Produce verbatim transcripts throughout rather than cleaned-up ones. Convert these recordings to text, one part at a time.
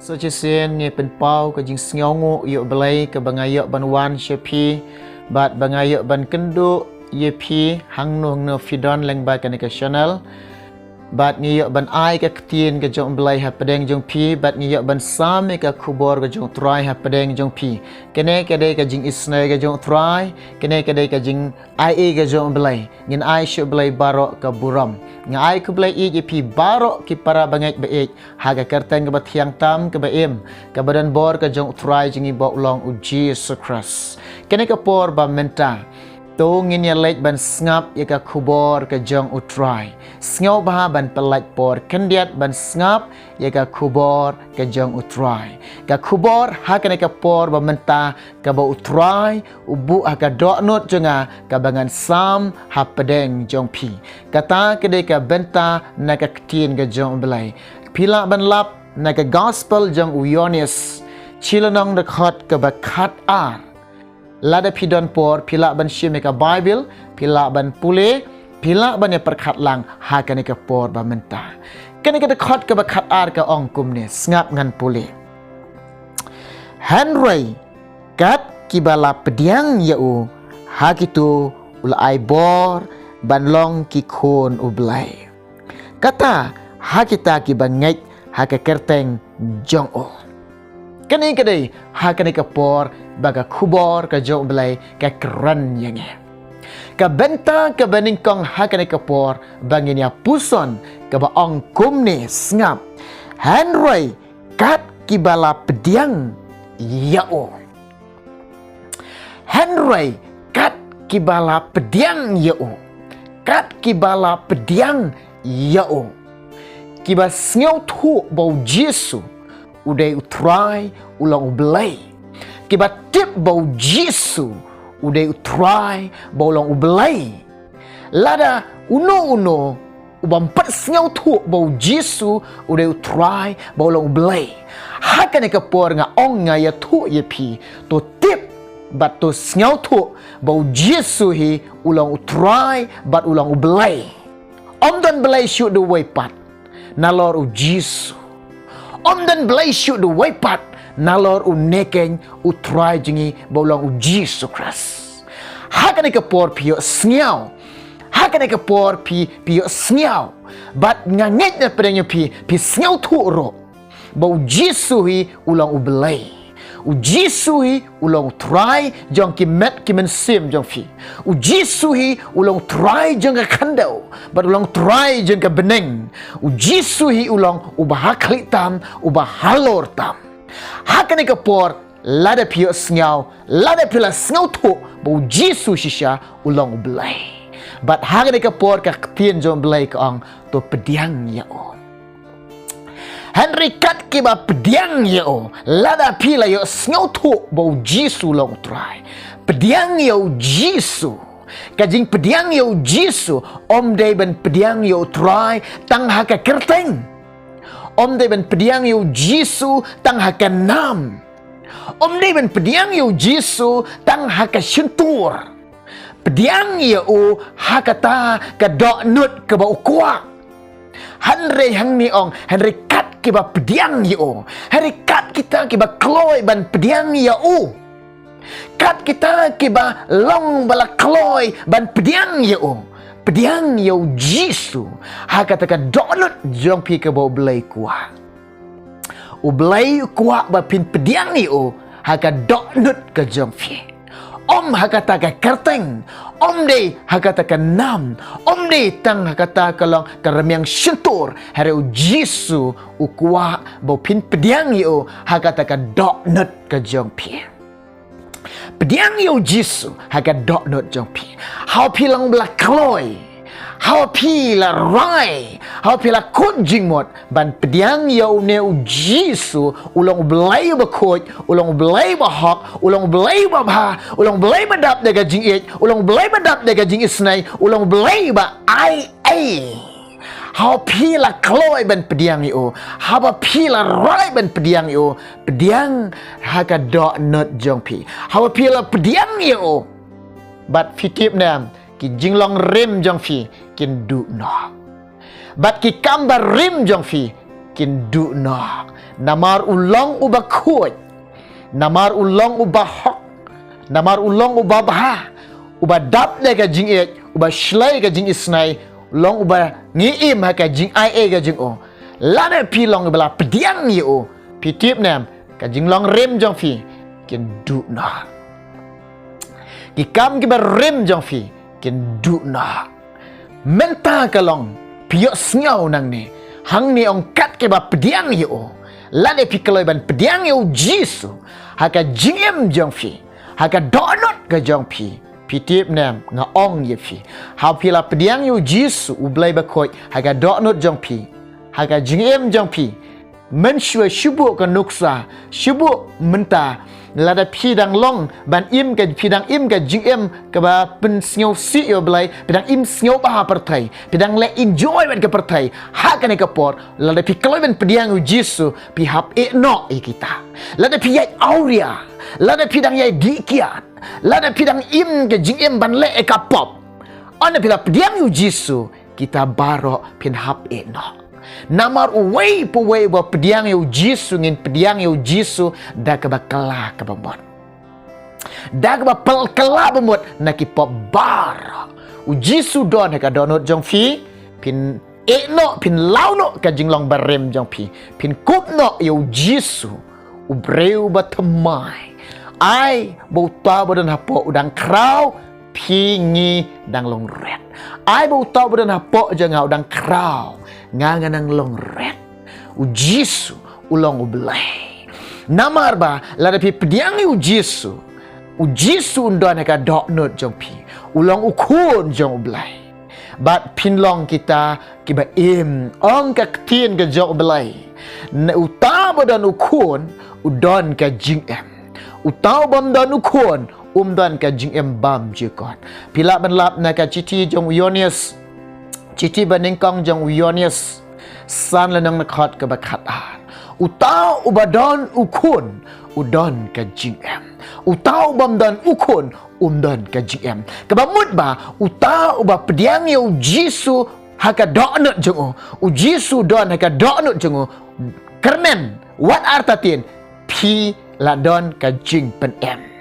Sa shisien ngi pynpaw ka jingsngewnguh ïa U Blei kaba nga ïoh ban wan sha phi bad ba nga ïoh ban kynduh ïa phi hangno hangno phi don lyngba kane ka channel. Bad ngi ïoh ban ai ka ktien ka jong U Blei hapdeng jong phi bad ngi ïoh ban sam ïa ka khubor ka jong U Trai hapdeng jong phi. Kane ka dei ka jingisynei ka jong U Trai, kane ka dei ka jing ai ei ka jong U Blei, ngin ai sha U Blei baroh ka burom. Nga ai khublei ïa phi baroh ki para bangeit ba ïeit ha ka kyrteng kaba thiang tam kaba im kaba don bor ka jong U Trai jong ngi ba u long U Jisu Khrist. Kane ka por ba mynta to ngin ïa leit ban sngap ïa ka khubor ka jong U Trai. Sngewbha ban pynlait por khyndiat ban sngap ïa ka khubor ka jong U Trai. Ka khubor ha kane ka por ba mynta kaba U Trai u buh ha ka dohnud jong nga kaba ngan sam hapdeng jong phi. Kata ka dei ka bynta na ka ktien ka jong U Blei. Phi lah ban lap na ka gospel jong u Ïoannis, shi lynnong dkhot kaba khatar. Lada phi don por phi lah ban shim ïa ka Baibl, phi lah ban pule, phi lah ban ïa pyrkhat lang ha kane ka por ba mynta. Kane ka dkhot kaba khatar ka ong kumne, sngap ngan pule. Hynrei kat kiba la pdiang ïa u, ha kito u la ai bor ban long ki khun U Blei, kata ha kita kiba ngeit ha ka kyrteng jong u. Kane ka dei ha kane ka por ba ka khubor ka jong U Blei ka kren ïa ngi. Ka bynta kaba nyngkong ha kane ka por ba ngin ïa puson kaba ong kumne, sngap. Hynrei kat kiba la pdiang ïa u. Hynrei kat kiba la pdiang ïa u. Kat kiba la pdiang ïa u. Kiba sngewthuh ba U Jisu u dei U Trai, u long U Blei. Kiba tip ba U Jisu u dei U Trai, ba u long U Blei. Lada uno uno u bym pat sngewthuh ba U Jisu u dei U Trai, ba u long U Blei, ha kane ka por nga ong, nga ïathuh ïa phi, to tip bad to sngewthuh ba U Jisu hi u long U Trai bad u long U Blei. Ym don Blei shuh da uwei pat nalor U Jisu. Ym don Blei shuh da uwei pat nalor une keiñ U Trai jong ngi ba u long U Jisu Khrist. Ha kane ka por phi ïohsngew. Ha kane ka por phi, phi ïohsngew. Bad nga ngeit na pdeng jong phi, phi sngewthuh ruh ba U Jisu hi u long U Blei. U Jisu hi u long U Trai jong ki met ki mynsiem jong phi. U Jisu hi u long U Trai jong ka khyndew bad u long U Trai jong ka bneng. U Jisu hi u long uba ha khlieh tam, uba halor tam. Ha kane ka por lada phi ïohsngew, lada phi la sngewthuh ba U Jisu shisha u long U Blei, bad ha kane ka por ka ktien jong U Blei ka ong, to pdiang ïa u. Hynrei kat kiba pdiang ïa u, lada phi la ïohsngew thuh ba U Jisu u long U Trai, pdiang ïa U Jisu. Ka jingpdiang ïa U Jisu ym dei ban pdiang ïa U Trai tang ha ka kyrteng. Ym dei ban pdiang ïa U Jisu tang ha ka nam. Ym dei ban pdiang ïa U Jisu tang ha ka shyntur. Pdiang ïa u ha kata ka dohnud kaba u kwah. Hynrei hangne ong, hynrei kat kiba pdiang ïa u, hynrei kat kita kiba kloi ban pdiang ïa u, kat kita kiba long ba la kloi ban pdiang ïa u, pdiang ïa U Jisu ha kata ka dohnud jong phi kaba U Blei u kwah. U Blei u kwah ba phin pdiang ïa u ha ka dohnud ka jong phi. Ym ha kata ka kyrteng, ym dei ha kata ka nam, ym dei tang ha kata ka long ka rmiang shyntur, hynrei U Jisu u kwah ba phin pdiang ïa u ha kata ka dohnud ka jong phi. Pdiang ïa U Jisu ha ka dohnud jong phi. Haba phi long ba la kloi, haba phi la rai, haba phi la kut jingmut ban pdiang ïa une U Jisu, u long U Blei uba khuid, u long U Blei uba hok, u long U Blei uba bha, u long U Blei uba dap da ka jingïeit, u long U Blei uba dap da ka jingisynei, u long U Blei uba ai ei. Haba phi la kloi ban pdiang ïa u, haba phi la rai ban pdiang ïa u, pdiang ha ka dohnud jong phi. Haba phi la pdiang ïa u, bad phi tip ne em, ki jinglong rim jong phi kin duh noh. Bad ki kam barim jong phi kin duh noh. Namar u long uba khuid, namar u long uba hok, namar u long uba bha, uba dap da ka jingïeit, uba shlei ka jingisynei, u long uba ngi im ha ka jingai ei ka jong u. Lada phi long ba la pdiang ïa u, phi tip ne em, ka jinglong rim jong phi kin duh noh. Ki kam kiba rim jong phi kin duh noh. Mynta ka long, phi ïohsngew nangne, hangne ong kat kiba pdiang ïa u. Lada phi kloi ban pdiang ïa u Jisu ha ka jingim jong phi, ha ka dohnud ka jong phi, phi tip ne em, nga ong ïa phi, ha phi la pdiang ïa u Jisu u Blei bakhuid ha ka dohnud jong phi, ha ka jingim jong phi, mynshuwa shu buh ka nuksa, shu buh mynta. Lada phi dang long ban im ka, phi dang im ka jingim kaba pynsngewsih ïa u Blei, phi dang im sngewbha ha pyrthei, phi dang leh enjoy bad ka pyrthei ha kane ka por, lada phi kloi ban pdiang ïa u Jisu, phi hap ïeh noh ïa kita. Lada phi ïaid awria, lada phi dang ïaid dih kiad, lada phi dang im ka jingim ban leh ïa ka pop, ynda phi la pdiang ïa u Jisu, kita baroh phin hap ïeh noh. Namar uwei pa uwei uba pdiang ïa u Jisu, ngin pdiang ïa u Jisu da kaba kylla kaba mut, da kaba pynkylla ba mut na ki pop baroh. U Jisu don ha ka dohnud jong phi, phin ïeh noh, phin law noh ka jinglong barim jong phi, phin kup noh ïa u Jisu, u briew bathymmai. Ai ba uta uba don hapoh u dang khraw, phi ngi dang long rit. Ai ba uta uba don hapoh jong nga u dang khraw, nga ngan nang long rit. U Jisu u long u Blei. Namar ba lada phi pdiang ïa u Jisu, u Jisu un don ha ka dohnud jong phi, u long u khun jong u Blei. Bad phin long kita kiba im. Ong ka ktien ka jong u Blei, na uta uba don u khun u don ka jingim. Uta ubym don u khun um don ka jingim bymjukut. Phi lah ban lap na ka shithi jong u Ïoannis, shithi banyngkong jong u Ïoannis, san lynnong na khot kaba khatar. Uta uba don u khun u don ka jingim. Uta ubym don u khun um don ka jingim. Kaba mut ba uta uba pdiang ïa u Jisu ha ka dohnud jong u, u Jisu don ha ka dohnud jong u, kyrmen wat artatien phi la don ka jingpynim.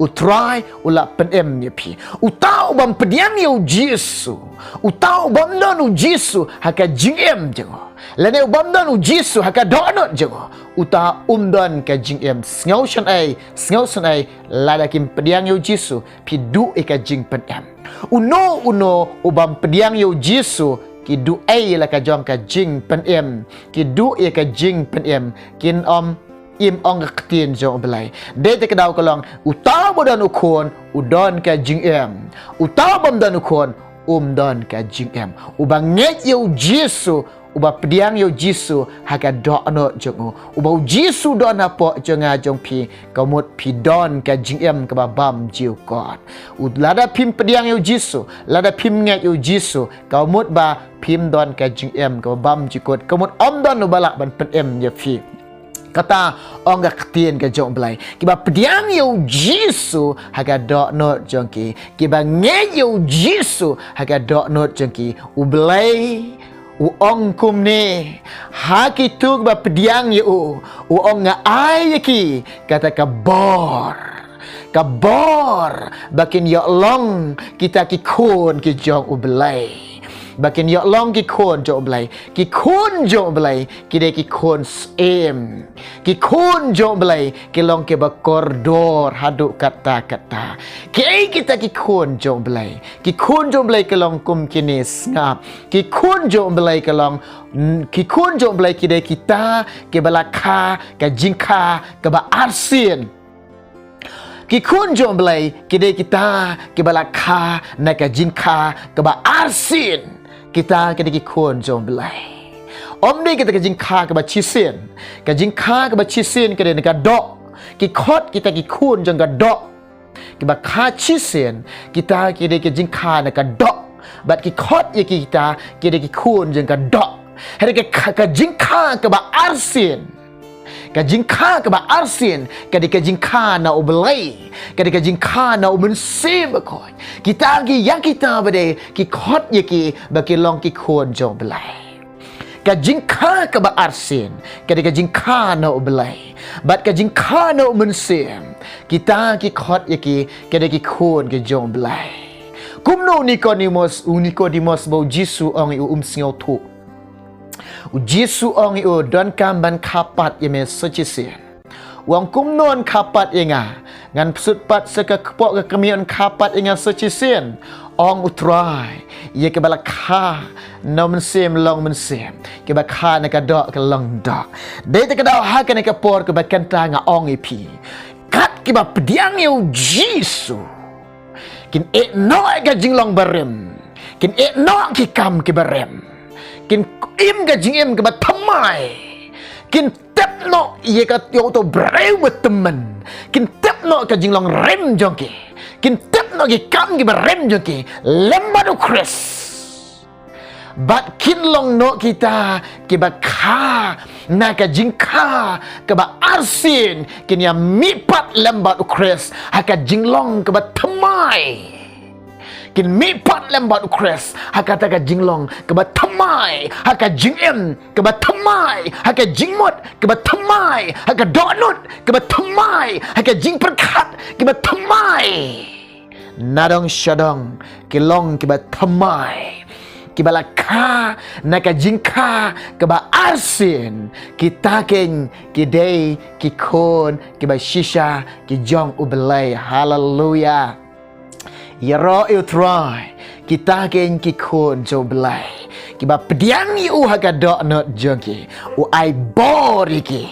U Trai u la pynim ïa phi. Uta ubym pdiang ïa u Jisu, uta ubym don u Jisu ha ka jingim jong u, lane ubym don u Jisu ha ka dohnud jong u, uta um don ka jingim. Sngewsynei, sngewsynei, lada kim pdiang ïa u Jisu, phi duh ïa ka jingpynim. Uno uno ubym pdiang ïa u Jisu, ki duh ei la ka jong ka jingpynim, ki duh ïa ka jingpynim, kin ym im. Ong ka ktien jong u Blei. Dei te ka daw ka long, uta uba don u khun u don ka jingim. Uta ubym don u khun um don ka jingim. Uba ngeit ïa u Jisu, uba pdiang ïa u Jisu ha ka dohnud jong u, uba u Jisu don hapoh jong nga jong phi, ka mut phi don ka jingim kaba bymjukut. U, lada phim pdiang ïa u Jisu, lada phim ngeit ïa u Jisu, ka mut ba phim don ka jingim kaba bymjukut, ka mut ym don uba lah ban pynim ïa phi. Kata ong ka ktien ka jong u Blei. Kiba pdiang ïa u Jisu ha ka dohnud jong ki, kiba ngeit ïa u Jisu ha ka dohnud jong ki, u Blei u ong kumne ha kitu kiba pdiang ïa u, u ong nga ai ïa ki kata ka bor, ka bor ba kin ïoh long kita ki khun ki jong u Blei. Ba kin ïoh long ki khun jong u Blei. Ki khun jong u Blei ki dei ki khun syiem. Ki khun jong u Blei ki long kiba kordor haduh katta katta. Kiei kita ki khun jong u Blei? Ki khun jong u Blei ki long kum kine, sngap. Ki khun jong u Blei ki long, mm, ki khun jong u Blei ki dei kita kiba la kha ka jingkha kaba arsien. Ki khun jong u Blei ki dei kita kiba la kha na ka jingkha kaba arsien. Kita ki dei ki khun jong u Blei. Ym dei kita ka jingkha kaba shisien. Ka jingkha kaba shisien ka dei na ka doh. Ki khot kita ki khun jong ka doh. Kiba kha shisien, kita ki dei ka jingkha na ka doh. Bad ki khot ïa ki kita ki dei ki khun jong ka doh. Hynrei ka, ka, ka jingkha kaba arsien, ka jingkha kaba arsien ka dei ka jingkha na u Blei, ka dei ka jingkha na u Mynsiem Bakhuid. Kita ki, ïa kita ba dei ki khot ïa ki ba ki long ki khun jong u Blei. Ka jingkha kaba arsien ka dei ka jingkha na U Blei, bad ka jingkha na U Mynsiem, kita ki khot ïa ki ka dei ki khun ki jong U Blei. Kumno u Nikodimos, u Nikodimos ba U Jisu ong ïa u um sngewthuh. U Jisu ong ïa u, donkam ban kha pat ïa me sa shisien. U ong, kumno yn kha pat ïa nga? Ngan pyrshah pat sa ka kpoh ka kmie, yn kha pat ïa nga sa shisien? Ong U Trai, ïa kaba la kha na U Mynsiem long mynsiem, kaba kha na ka doh ka long doh. Dei te ka daw ha kane ka por kaba kynta nga ong ïa phi, kat kiba pdiang ïa U Jisu kin ïeh noh ïa ka jinglong barim, kin ïeh noh ki kam kiba rim, kin im ka jingim kaba thymmai, kin tep noh ïa ka, ïa uto u briew ba tymmen, kin tep noh ka jinglong rim jong ki, kin tep noh ki kam kiba rim jong ki lem bad U Khrist. Bad kin long noh kita kiba kha na ka jingkha kaba arsien, kin ïa mihpat lem bad U Khrist ha ka jinglong kaba thymmai. Kin mihpat lem bad U Khrist ha kata ka jinglong kaba thymmai, ha ka jingim kaba thymmai, ha ka jingmut kaba thymmai, ha ka dohnud kaba thymmai, ha ka jingpyrkhat kaba thymmai. Nadong shadong ki long kiba thymmai, kiba la kha na ka jingkha kaba arsien. Kita keiñ ki dei ki khun kiba shisha ki jong U Blei. Haleluia. Ïaroh ïa U Trai, kita keiñ ki khun jong U Blei, kiba pdiang ïa u ha ka dohnud jong ki, u ai bor ïa ki,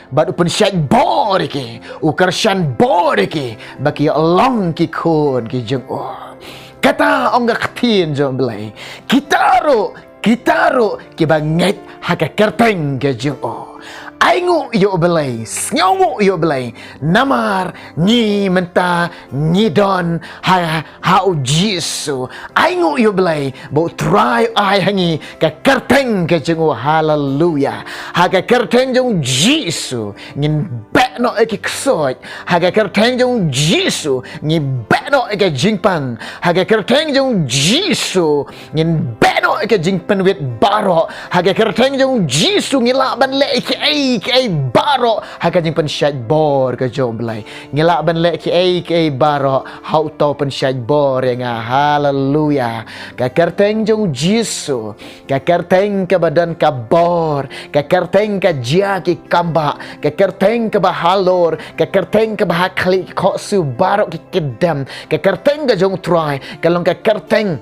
bad u pynshait bor ïa ki, u kyrshan bor ïa ki, ba ki ïoh long ki khun ki jong u. Kata ong ka ktien jong U Blei. Kita ruh, kita ruh kiba ngeit ha ka kyrteng ka jong u. Ainguh ïa U Blei, sngewnguh ïa U Blei, namar ngi mynta ngi don ha, ha U Jisu. Ainguh ïa U Blei ba U Trai u ai ha ngi ka kyrteng ka jong u. Haleluia. Ha ka kyrteng jong U Jisu ngin beh noh ïa ki ksuid. Ha ka kyrteng jong U Jisu ngi beh noh ïa ka jingpang. Ha ka kyrteng jong U Jisu ngin beh noh ïa ka jingpynwit baroh. Ha ka kyrteng jong U Jisu ngi lah ban leh ïa kiei kiei baroh ha ka jingpynshait bor ka jong U Blei. Ngi lah ban leh kiei kiei baroh ha uto u pynshait bor ïa nga. Haleluia. Ka kyrteng jong U Jisu, ka kyrteng kaba don ka bor, ka kyrteng ka jia ki kam bah, ka kyrteng kaba halor, ka kyrteng kaba ha khlieh ki khohsiew baroh ki kdem. Ka kyrteng ka jong U Trai ka long ka kyrteng,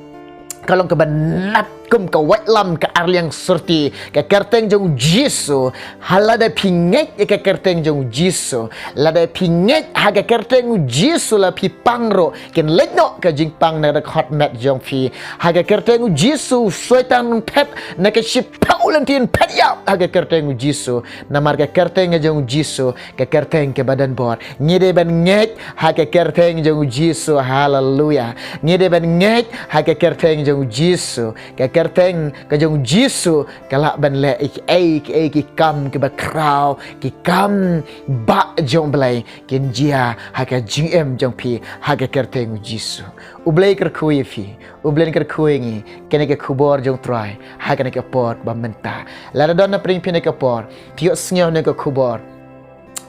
ka long kaba nat kum ka waitlam ka arliang surti. Ka kyrteng jong U Jisu, ha lada phi ngeit ïa ka kyrteng jong U Jisu, lada phi ngeit ha ka kyrteng U Jisu, la phi pang ruh, kin leit noh ka jingpang na ka dkhot met jong phi. Ha ka kyrteng U Jisu, u Soitan un phet na ka shiphew lynti, un phet ïap ha ka kyrteng U Jisu. Namar ka kyrteng ka jong U Jisu ka kyrteng kaba don bor. Ngi dei ban ngeit ha ka kyrteng jong U Jisu. Haleluia. Ngi dei ban ngeit ha ka kyrteng jong U Jisu. Ka kyrteng ka jong U Jisu ka lah ban leh ïa kiei kiei ki kam kiba khraw, ki kam bah jong U Blei kin jia ha ka jingim jong phi ha ka kyrteng U Jisu. U Blei kyrkhu ïa phi, U Blei kyrkhu ïa ngi. Kane ka khubor jong U Trai ha kane ka por ba mynta. Lada don na pdeng phi kane ka por, phi ïohsngew kane ka khubor,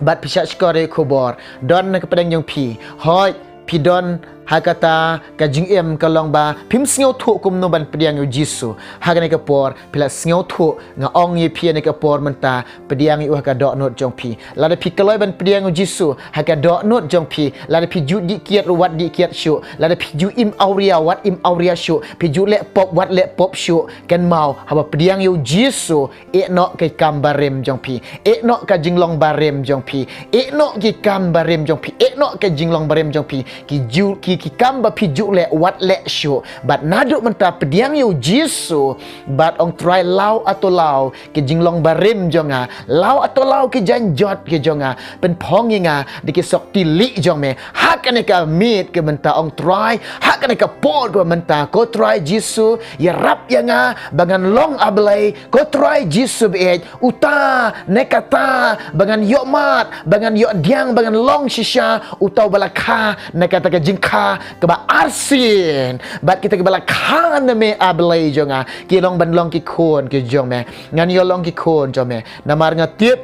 bad phi shah shkor ïa ka khubor, don na ka pdeng jong phi, hooid, phi don ha kata ka jingim ka long ba phim sngewthuh kumno ban pdiang ïa U Jisu. Ha kane ka por phi la sngewthuh, nga ong ïa phi ha kane ka por mynta, pdiang ïa u ha ka dohnud jong phi. Lada phi kloi ban pdiang ïa U Jisu ha ka dohnud jong phi, lada phi ju dih kiad ruh, wat dih kiad shuh, lada phi ju im awria, wat im awria shuh, phi ju leh pop, wat leh pop shuh, kynmaw, haba pdiang ïa U Jisu, ïeh noh ki kam barim jong phi, ïeh noh ka jinglong barim jong phi, ïeh noh ki kam barim jong phi, ïeh noh ka jinglong barim jong phi, ki ju, ki, ki kam ba phi ju leh, wat leh shuh. Bad naduh mynta pdiang ïa U Jisu, bad ong Trai, law ato law ki jinglong barim jong nga, law ato law ki jaiñ jot ki jong nga, pynphong ïa nga da ki sokti lieh jong me. Ha kane ka miet ka mynta ong Trai, ha kane ka por ka mynta, ko Trai Jisu, ïarap ïa nga ba ngan long a Blei, ko Trai Jisu baieit, uta ne kata ba ngan ïohmad, ba ngan ïohdiang, ba ngan long shisha uta uba la kha na kata ka jingkha kaba arsien, bad kita kiba la kha na me, A Blei jong nga, ki long ban long ki khun ki jong me. Ngan ïoh long ki khun jong me. Namar nga tip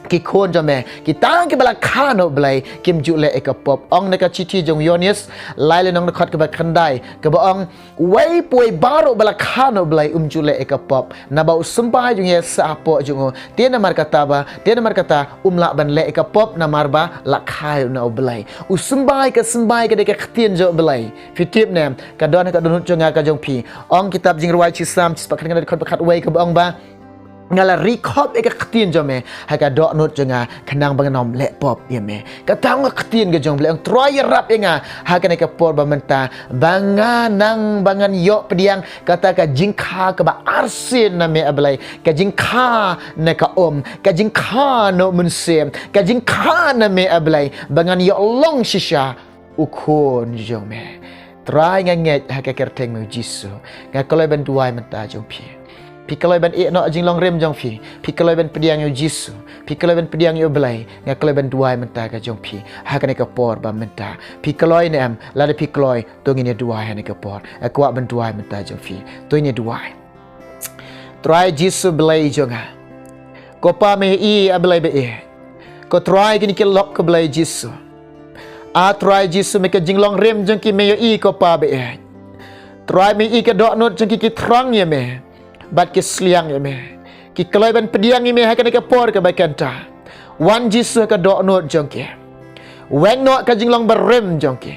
ki khun jong me, kita kiba la kha na U Blei, kim ju leh ïa ka pop. Ong na ka shithi jong u Ïoannis, lai lynnong dkhot kaba khyndai, kaba ong, uwei pa uwei baroh ba la kha na U Blei um ju leh ïa ka pop. Naba u symbai jong u ïaid shapoh jong u. Te namar kata ba, te namar kata um lah ban leh ïa ka pop namar ba la kha na U Blei. U symbai, ka symbai ka dei ka ktien jong U Blei. Phi tip ne, ka don ha ka dohnud jong nga ka jong phi. Ong kitab Jingrwai shi Salm, shispah khyndai dkhot ba khatwei kaba ong ba, nga la ri khop ïa ka ktien jong me ha ka dohnud jong nga, khnang ba ngan ym leh pop ïa me. Kata ong ka ktien ka jong U Blei, ong Trai ïarap ïa nga ha kane ka por ba mynta, ba nga nang ba ngan ïoh pdiang kata ka jingkha kaba arsien na me, A Blei, ka jingkha na ka um, ka jingkha na U Mynsiem, ka jingkha na me, A Blei, ba ngan ïoh long shisha u khun jong me. Trai, nga ngeit ha ka kyrteng me, U Jisu. Nga kloi ban duwai mynta jong phi. Phi kloi ban ïeh noh jinglong rim jong phi. Phi kloi ban pdiang ïa U Jisu. Phi kloi ban pdiang ïa U Blei. Nga kloi ban duwai mynta ka jong phi ha kane ka por ba mynta. Phi kloi ne em? Lada phi kloi, to ngin ïa duwai ha kane ka por. Nga kwah ban duwai mynta jong phi. To ngin ïa duwai. Trai Jisu Blei jong nga. Ko Pa, me ïohi, A Blei ba ïeit. Ko Trai, kine ki lok, ko Blei Jisu. A Trai Jisu, me ka jinglong rim jong ki me ïohi, ko Pa ba ïeit. Trai, me ïohi ka dohnud jong ki, ki thrang ïa me bad ki sliang ïa me. Ki kloi ban pdiang ïa me ha kane ka por kaba kynta. Wan Jisu ha ka dohnud jong ki. Weng noh ka jinglong barim jong ki.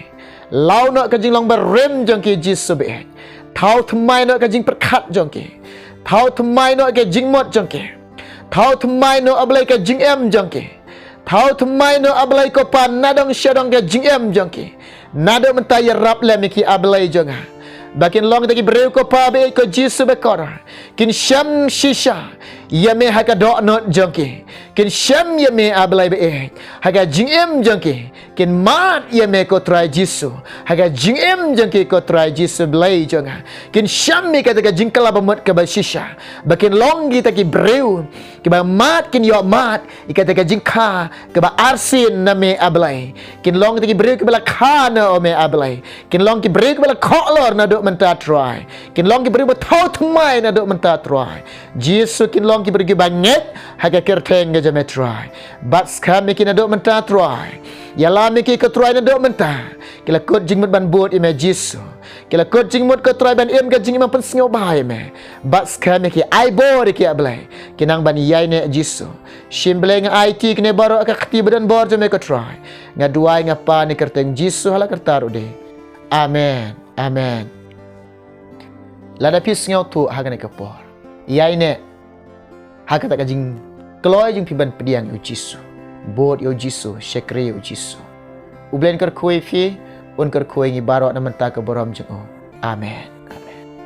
Law noh ka jinglong barim jong ki, Jisu ba ïeit. Thaw thymmai noh ka jingpyrkhat jong ki. Thaw thymmai noh ka jingmut jong ki. Thaw thymmai noh, A Blei, ka jingim jong ki. Thaw thymmai noh, A Blei, ko Pa, nadong shadong ka jingim jong ki. Naduh mynta ïarap lem ïa ki, A Blei jong nga, ba kin long kita ki briew, ko Pa ba ïeit, ko Jisu ba kordor, kin shem shisha ïa me ha ka dohnud jong ki. Kin shem ïa me, A Blei ba ïeit, ha ka jingim jong ki. Kin mad ïa me, ko Trai Jisu, ha ka jingim jong ki, ko Trai Jisu Blei jong nga. Kin shem ïa kata ka jingkylla bamut kaba shisha, ba kin long kita ki briew kiba mad, kin ïoh mad ïa kata ka jingkha kaba arsien na me, A Blei. Kin long kita ki briew kiba la kha na me, A Blei. Kin long ki briew kiba la kholor naduh mynta, Trai. Kin long ki briew ba thaw thymmai naduh mynta, Trai. Jisu, kin long ki briew kiba ngeit ha ka kyrteng ka jong me, Trai. Bat skhem ïa ki naduh mynta, Trai. Ïalam ïa ki, ko Trai, naduh mynta. Ki la kut jingmut ban bud ïa me, Jisu. Ki la kut jingmut, ko Trai, ban im ka jingim pynsngewbha ïa me. Bat skhem ïa ki, ai bor ïa ki, A Blei, ki nang ban ïaineh, Jisu. Shim, Blei, nga aiti kine baroh ha ka kti badonbor jong me, ko Trai. Nga duwai, nga pan ha ka kyrteng Jisu, ha la karta ruh de. Amen. Amen. Lada phi sngewthuh ha kane ka por, ïaineh ha kata ka jingkloi jong phi ban pdiang ïa U Jisu. Bud ïa U Jisu, shakri ïa U Jisu. U Blei un kyrkhu ïa phi, un kyrkhu ïa ngi baroh na bynta ka burom jong U. Amen.